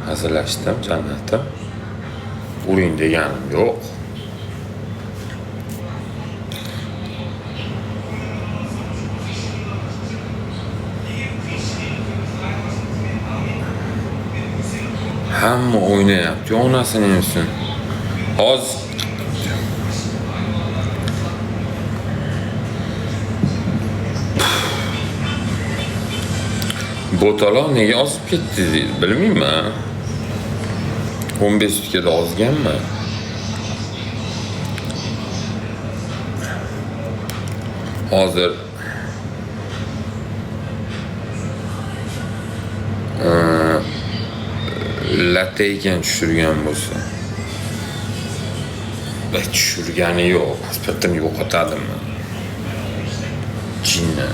Hazillashdim, jannatim. Uring deganim yo'q. Hamma o'ynayapti, onasini emsin. Hozir Bo'taloq nega ozib ketdi deydi, bilmayman. 15 sutkada ozganmi? Hozir latta ekan tushirgan bo'lsa. Va tushirgani yo'q, pasportini yo'qotadimi? Jinni.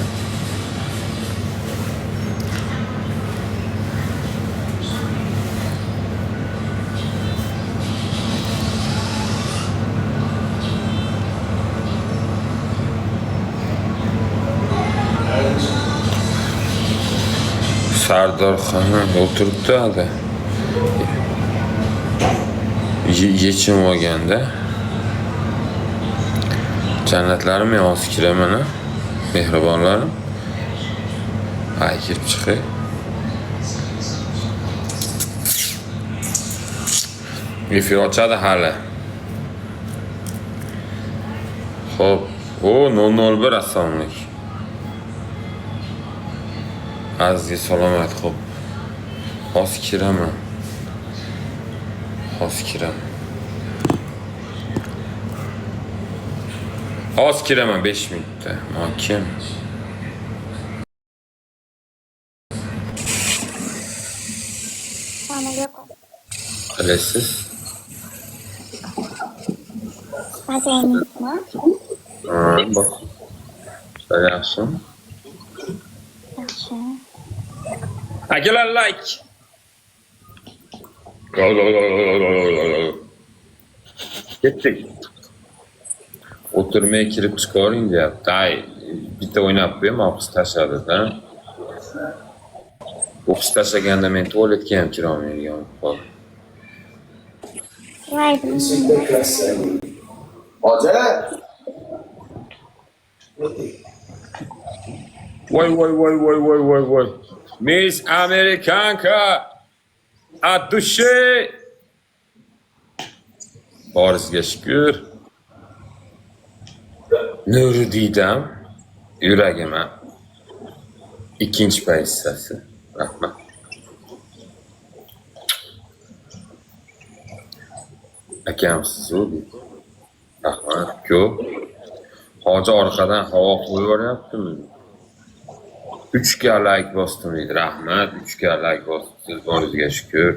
Sardor xon o'tiribdi hali. Yechim olganda. Jannatlarim, men hozir kiraman, a? Mehribonlarim. Ay, kirib chiqay. Efir ochadi hali. Xo'p, o 001 assalomu alaykum. Azizga salomat, xo'p. Hozir kiraman. Hozir kiraman. Hozir kiraman 5 minutda. Ma kim? Assalomu alaykum. Qalaysiz? Mazangizmi? Ha, bak. Yaxshimi? Yaxshi. Akalar like. Ketdik. O'tirmay kirib chiqavering deyapti. Ay, bitta o'ynab qo'yay, o'qis tashladi-da. O'qis tashlaganda men tualetga ham kira olmaydigan bo'lib qoldim. Voy, bilmayman. Hoca! Voy voy voy voy voy voy voy. Miss Amerikanka. От души. Borizga shukur. Nuri diydam yuragim ikkinchi pozitsiyasi. Rahmat. Akamsiz u deydi. Rahmat ko'p. Hoji orqadan havo qo'yib yuboryaptimi? 3 ga like bosdim deydi. Rahmat, 3 ga like bosibsiz, boringizga shukur.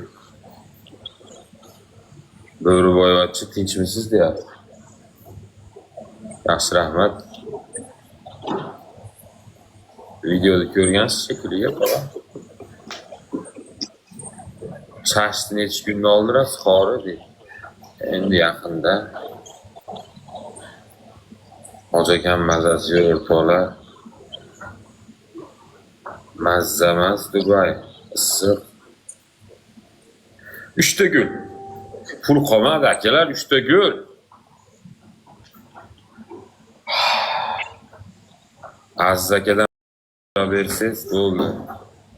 Bo'riboyevachchi tinchmisiz deyapti. Yaxshi, rahmat. Videoda ko'rgansiz shekilli bola. Chashni necha kunda oldirasiz qori deydi. Endi yaqinda. Hoji akam mazasi yo'q o'rtoqlar. Mazza emas Dubay. Issiq. 3 ta gul. Pul qolmadi akalar, 3 ta gul. Aziz akadan bersangiz bo'ldi.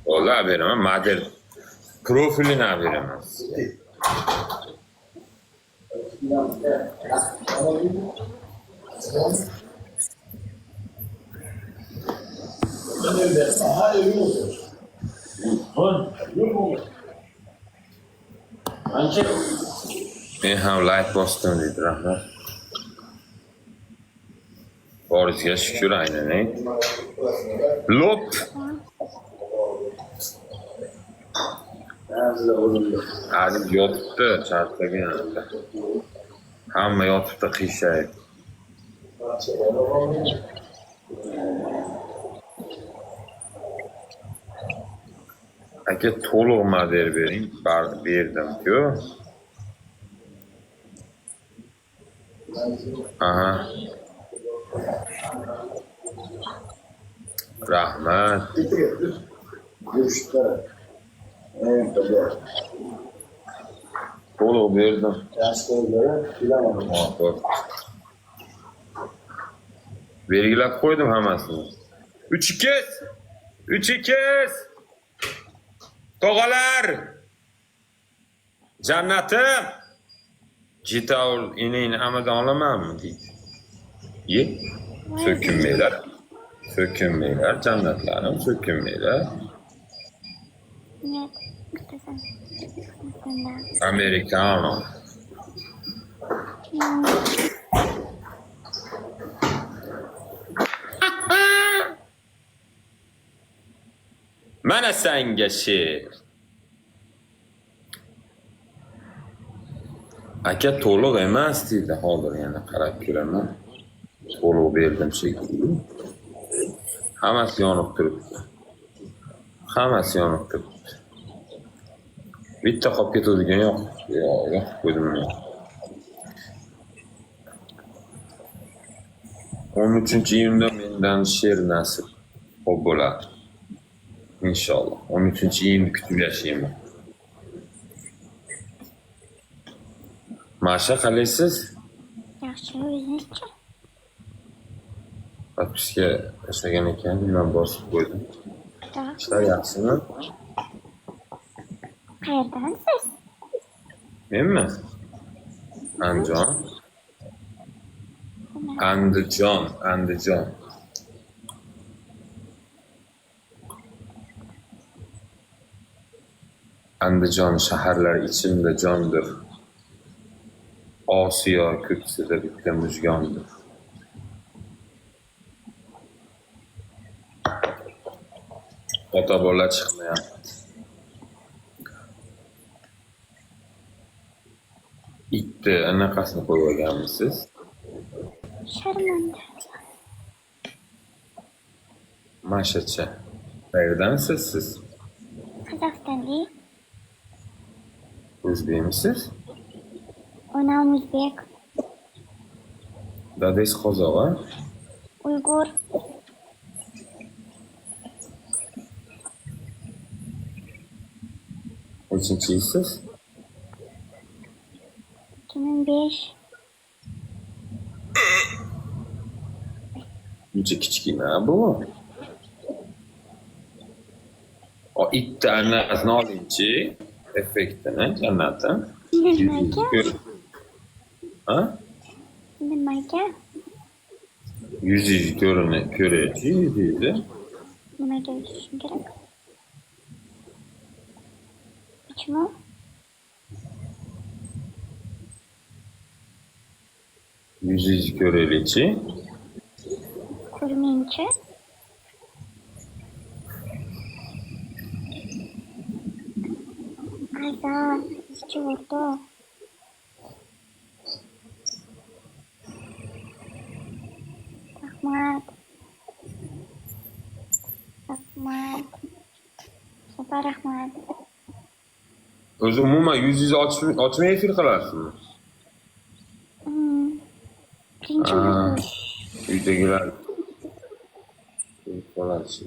Bo'ldi, beraman. Model profilini beraman sizga. Men ham like bosdim deydi, rahmat. Boringizga shukur, aynan. Lop. Aziz yotibdi, charchagan. Hamma yotibdi qiyshayib. Aka to'liq model bering, berdim-ku. Aha. Rahmat. To'liq berdim. Yaxshi ko'rdilar, bilaman. Hop. Belgilab qo'ydim hammasini. 3 2 3 2 Tog'alar! Jannatim! Jitavul enangni amadan olamanmi deydi. Ye. So'kinmanglar. So'kinmanglar, jannatlarim, so'kinmanglar. Нет, bittasan. Qozog'istonda. Americano. Mana senga she'r. Aka to'liq emas deydi. Hozir yana qarab ko'raman. To'liq berdim shekilli. Hammasi yonib turibdi. Hammasi yonib turibdi. Bitta qolib ketadigan yo'q. Yo'q, yo'q qo'ydim men. 13-iyunda mendan she'r nasib xo'p bo'ladi. Inshaalloh. 13-iyunni kutib yashayman. Masha, qalaysiz? Yaxshi, o'zingizchi? Подписка tashlagan ekan, men bosib qo'ydim. Ishlar yaxshimi? Qayerdansiz? Menmi? Andijon. Andijon, Andijon. Andijon shaharlar ichimda jondir. Osiyo ko'ksida bitta mujgondir. Ota bola chiqmayapti. Itni anaqasini qo'yib olganmisiz? Sharmanda. Mashacha. Qayerdansiz siz? Qozog'istonlik. O'zbekmisiz? Onam o'zbek. Dadangiz qozoq, a? Uyg'ur. Nechinchi yilsiz? 2005. Uncha kichkina bu. O itni anasini olingchi, effektini, jannatim. Nimaga? Ha? Nimaga? Yuzingizni ko'rini ko'raychi, yuzingizni. Nimaga o'chirishim kerak? Почему? Yuzingizni ko'raylikchi. Ko'rmangchi. Aza, ishchi o'rtoq. Rahmat. Rahmat. Safar, rahmat. O'zi umuman yuzingizni ochmay efir qilasizmi? Birinchi marta. Uydagilar qoladi.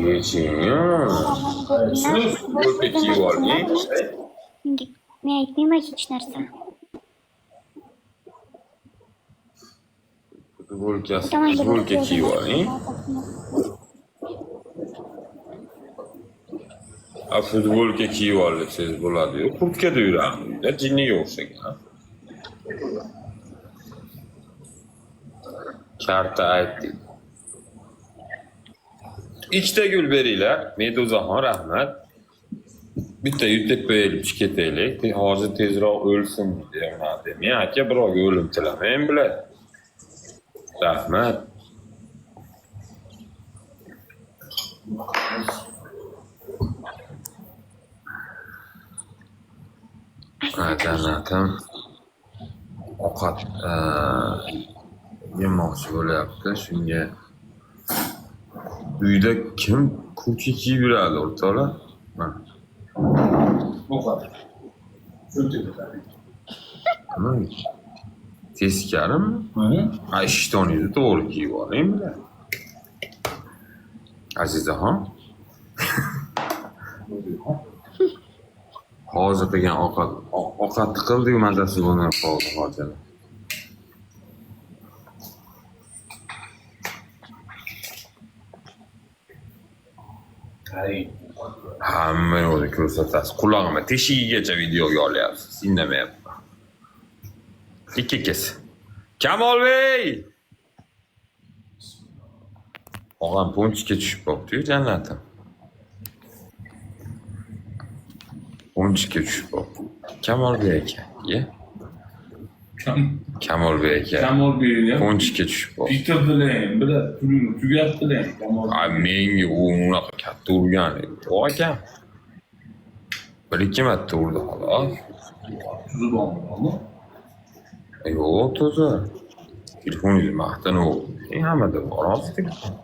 Yeching. Shuni kiyib oling. Men aytmayman hech narsa. Futbolkasi, futbolka kiyib oling. A futbolka kiyib olsangiz bo'ladi-yu. Kurtkada yuramiz uyda, jinniga o'xshagan. Karta aytdik. Ikkita gul beringlar. Meduzaxon, rahmat. Bitta yutib qo'yaylik, ketaylik. Hozir tezroq o'lsin deyapman. Men aka birovga o'lim tilamayman bular. Rahmat. Jannatim ovqat yemoqchi bo'lyapti. Shunga uyda kim kurtka kiyib yuradi o'rtoqlar? Mana. Ovqat. Nima? Teskarimi? Ha, ishtoningizni to'g'ri kiyib oling bular. Azizaxon. Hozir qilgan ovqat, ovqatni qildi-yu, mazasi bo'lmay qoldi hojini. Hamma yo'lni ko'rsatasiz. Qulog'imga teshigigacha videoga olyapsiz. Indamayapman. Ikki kes. Kamolbey! Og'am ponchikka tushib qolibdi-yu, jannatim. Ponchikka tushib qolibdi. Kamolbey aka, ye? Kamolbey aka. Kamolbeyni ham Ponchikka tushib qoldi. bitirdilar, bilar, pulini tugatdilar. Kamol. A menga u unaqa katta urgani yo'q akam. Bir ikki marta urdi xolos. Tuzi bormi? Yo'q, toza. Telefoningizni maqtanib hammada bor hozir telefon.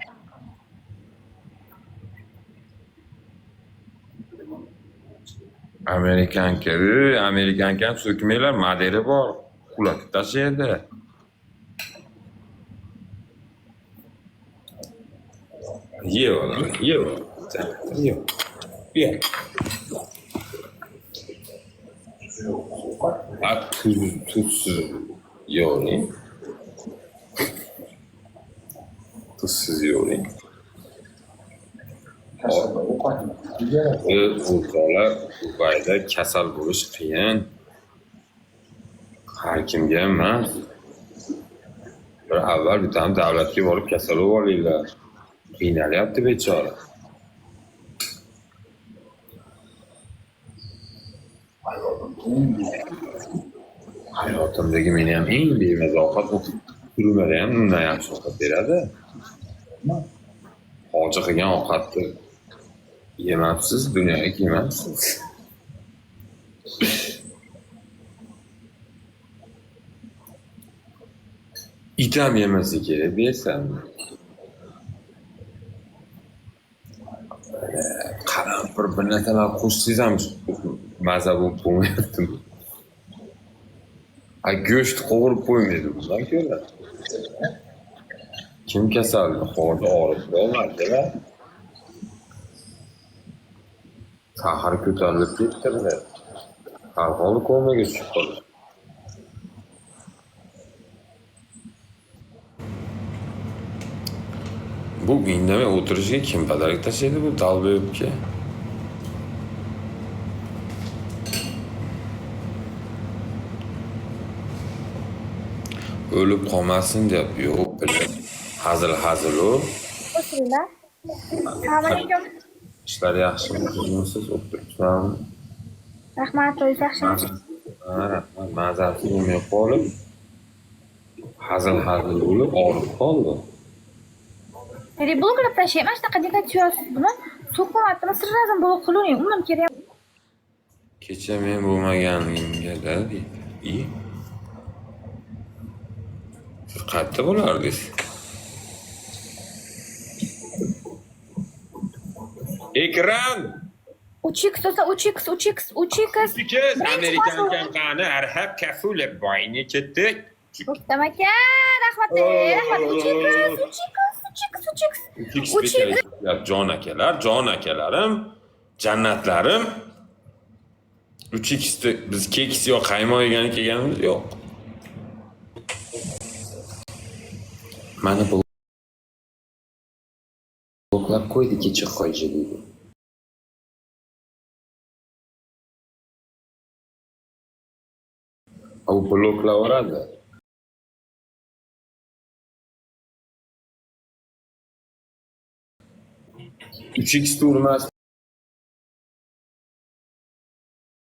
Amerikanka, ey, amerikankani so'kmanglar, modeli bor. Qulatib tashlaydi. Ye olam, ye olam. Ye. Ye. A tuz, tuzsiz yeyavering. Tuzsiz yeyavering. O'rtoqlar, Dubayda kasal bo'lish qiyin. Har kimga emas. Bir avval bittani davlatga borib kasal bo'lib olinglar. Qiynalyapti bechora. Hayotimdagi meni ham eng bemaza ovqat u turmada ham undan yaxshi ovqat beradi. Hoji qilgan ovqatni yemabsiz, dunyoga kelmabsiz. It ham yemasa kerak bersam. Qalampir bir narsalar qo'shsangiz ham maza bo'lib bo'lmayaptimi? A go'sht qovurib qo'ymaydi bundan ko'ra. Kim kasal? Hoji og'rib bo'lmadi-da. Sahar ko'tarilib ketdi bular. Har holda komaga tushib qoldi. Bu indamay o'tirishiga kim padarak tashlaydi bu dalbo'yibga? O'lib qolmasin deb, yo'q, bilib. Hazil hazil u. O'tiringlar. Assalomu alaykum. Ishlar yaxshimi? Tuzukmisiz? O'tiribsizmi? Rahmat, o'zingiz yaxshimisiz? Ha, rahmat. Mazasi bo'lmay qolib, hazil hazil bo'lib og'rib qoldi. Kerak bloklab tashlayman, shunaqa degan tushasiz buni. So'qmayaptimi? Sirrazm blok qilavering, umuman kerak. Kecha men bo'lmaganimga deydi. I? Siz qayerda bo'lardingiz? Ekran! 3x bo'lsa 3x 3x 3x. 3x Amerikan qani arhab kafule boyni ketdik. Rustam aka, rahmat, rahmat. 3x 3x 3x 3x. 3x jon akalar, jon akalarim, jannatlarim. 3x ni biz keks yo qaymoq yegani kelganimiz yo'q. Mana bu bloklab qo'ydi kecha hoji deydi. U bloklaveradi. 3x turmas.